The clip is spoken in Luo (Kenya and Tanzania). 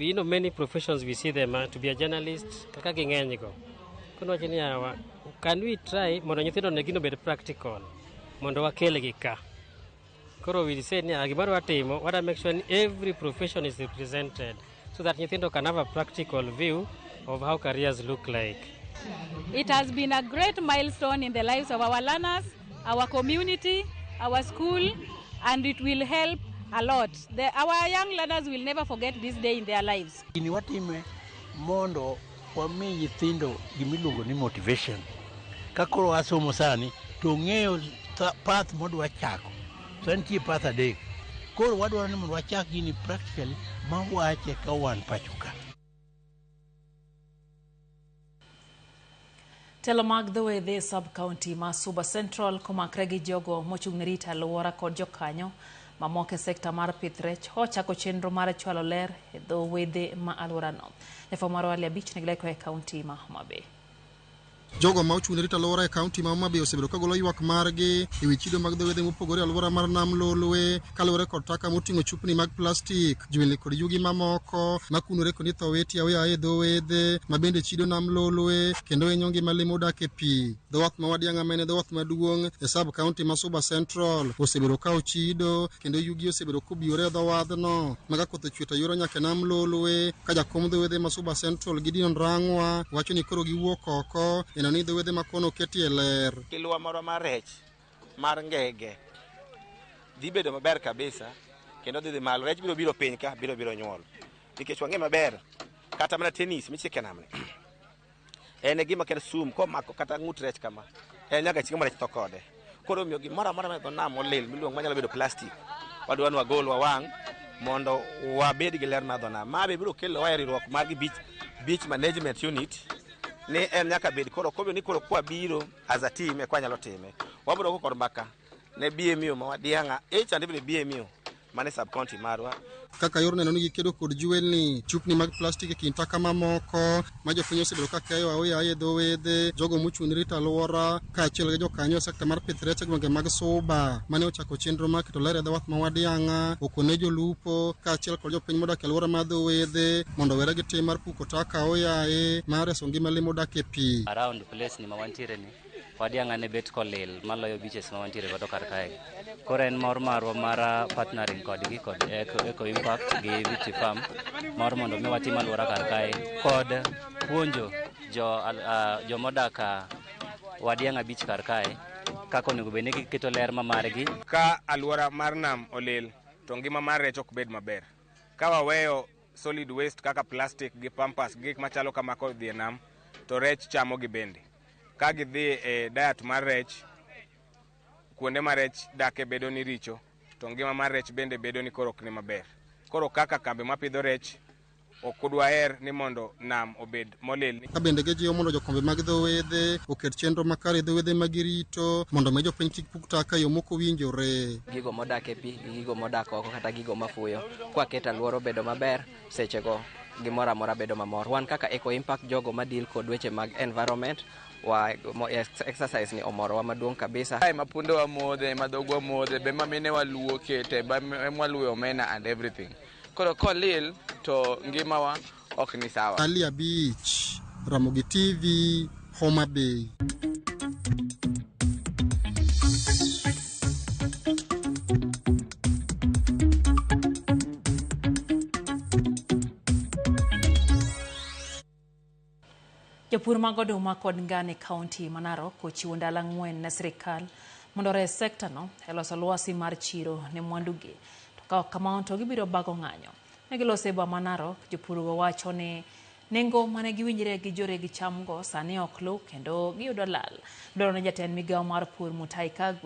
be, many professions we see them, to be a journalist, kaka ging'eny go. Koro wacho ni yawa, can we try mondo nyithindo ne gino obed practical, mondo wakelgi ka. Koro we say ni gimoro watimo, wadwa make sure ni every profession is represented so that nyithindo can have a practical view of how careers look like. It has been a great milestone in the lives of our learners, our community, our school, and it will help a lot. Our young learners will never forget this day in their lives. Gini watime mondo wami nyithindo gimiluongo ni motivation. Ka koro wasomo sani to ng'eyo path modwa chako. So nitie path adek. Koro wadwaro ni mondo wachak gini practically ma wache ka wan pacho ka. Telo mag dho wedhe e sub-county ma Suba Central komakre gi jogo mochung' ne rito alwora kod jokanyo mamoko e sekta mar pith rech ochako chenro mar chwalo ler e dho wedhe ma alworano. Jafwambo marwa Ali Abich nigi leko e kaunti ma Homa Bay. Jogo ma ochung' ne rito alwora e kaunti ma Homa Bay osebedo ka golo ywak margi e wi chido mag dho wedhe mopogore e alwora mar Nam Lolwe kaluwore kod taka moting'o chupni mag plastik, jwelni kod yugi mamoko makunore kod itho witi aoyaye e dho wedhe ma bende chido Nam Lolwe kendo hinyo ngima le modak e pi. Dho wath ma Wadiang'a ma en dho wath maduong' e sub county ma Suba Central osebedo ka ochido kendo yugi osebedo kobiore e dho wadhno ma ka koth ochwe to yoro nyaka e Nam Lolwe ka jakom dho wedhe ma Suba Central Gideon Rang'wa wacho ni koro giwuok oko neno ni dho wedhe ma kono oketie ler. Kilwa marwa mar rech mar ngege dhi bedo maber kabisa kendo dhi malo. Rech biro biro piny ka biro biro nyuol nikech wang'e maber kata mana tennis michike e namni en e gima kata sum komako kata ng'ut rech kama en nyaka chieng' ma rech tho kode. Koro omiyo gimoro amora ma dho nam olil miluongo manyalo bedo plastic wadwa ni wagol wawang' mondo wabed gi ler mar dho nam. Ma be biro kelo e riwruok mar gi beach management unit ni en nyaka bed koro kobedo ni koro kwa biro as a team e kwa nyalo time. Wabiro go kod mbaka ne BMU ma Wadiang'a each and every BMU mane sub county marwa. Kaka yor neno ni gikedo kod jwelni, chupni mag plastik e kind taka mamoko ma jopiny osebedo ka keyo aoyaye e dho wedhe, jogo mochung' ne rito alwora kaachiel gi jokanyo e sekta mar pith rech e gwenge mag Suba mane ochako chenro mar keto ler e dho wath ma Wadiang'a okone jolupo kaachiel kod jopiny modak e alwora mar dho wedhe mondo owere gi tim mar puko taka aoyaye mar reso ngima le modak e pi. Around place ni ma wantiere ni Wadiang'a ne bet kolil maloyo beaches ma wantiere godo kar kae. Koro en mor marwa mar partnering kodgi kod Eco Impact gi Victory Farm mar mondo mi watim alwora kar kae kod puonjo jomodak Wadiang'a beach kar kae kaka onego bed ni giketo ler ma margi. Ka alwora mar nam olil to ngima mar rech ok bed maber. Ka waweyo solid waste kaka plastic gi pampers gi gik machalo kama kodhi e nam to rech chamo gi bende. Ka gidhi e diet mar rech, kuonde ma rech dake bedo ni richo, to ngima mar rech bende bedo ni koro ok ni maber. Koro kaka kambi mapidho rech, ok dwaher ni mondo nam obed molil. Ka bende gijiwo mondo jokombe mag dho wedhe oket chenro makare e dho wedhe ma girito mondo mi jopiny kik puk taka e yo mok owinjore. Gigo modak e pi gi gigo modak oko kata gigo mafuyo, kwaketo alwora obedo maber, sechego gimoro amora bedo mamor. Wan kaka Eco Impact jogo ma deal kod weche mag environment, wa exercise ni omorowa maduong' kabisa. Kae ma punde wa modhe, ma dhogwa modhe, be ma mine wa luoke te, ba mwaluwe omena and everything. Koro kolil to ngimawa ok ni sawa. Ali Abich, Ramogi TV, Homa Bay. Jopur mag oduma kod ngano e kaunti ma Narok ochiwo ndalo 4 ne sirikal mondo ores sekta no e loso lwasi mar chiro ne mwandugi. To ka ok kamano to gibiro bago ng'anyo. Ne giloso e boma ma Narok, jopurgo wacho ni nengo mane giwinjre gi joreg chamgo sani ok luw kendo giyudo lal. Dwaro ni jatend migawo mar pur Mutahi Kagwe